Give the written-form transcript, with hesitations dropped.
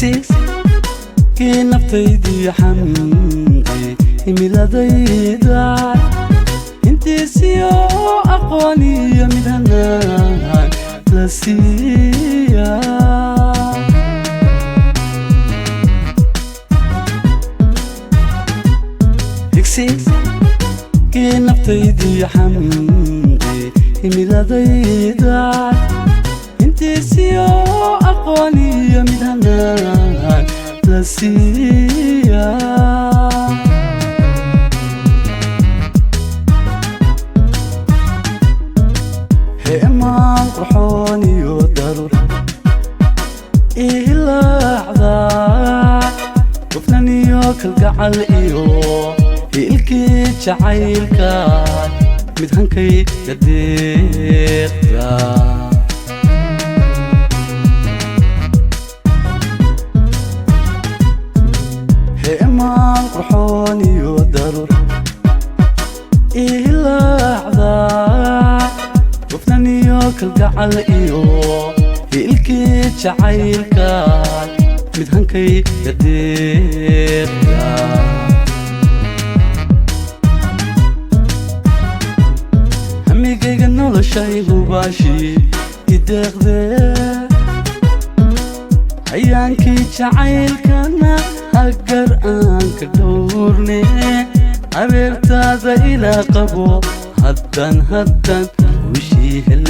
Higsigii naftaydii, Xamdi, himiladayda, intiisiyo aqoon iyo midhanaan la siiya. Higsigii naftaydii, Xamdi, himiladayda, intiisiyo aqoon iyo midhanaan la siiya. Heemaan qurxoon iyo daruur ihilaacda, hufnan iyo kalgacal iyo hiilkii jacaylka, mid hankay gadeeqda. Heemaan qurxoon iyo daruur ihilaacda, hufnan iyo kalgacal iyo hiilkii jacaylka, mid hankay gadeeqda. Hamigayga noloshay hubaashii ideeqdee, hayaankii jacaylkana hagar aan ka dhowrne, habeertaada ilaa qabo haddan haddan wishii hel.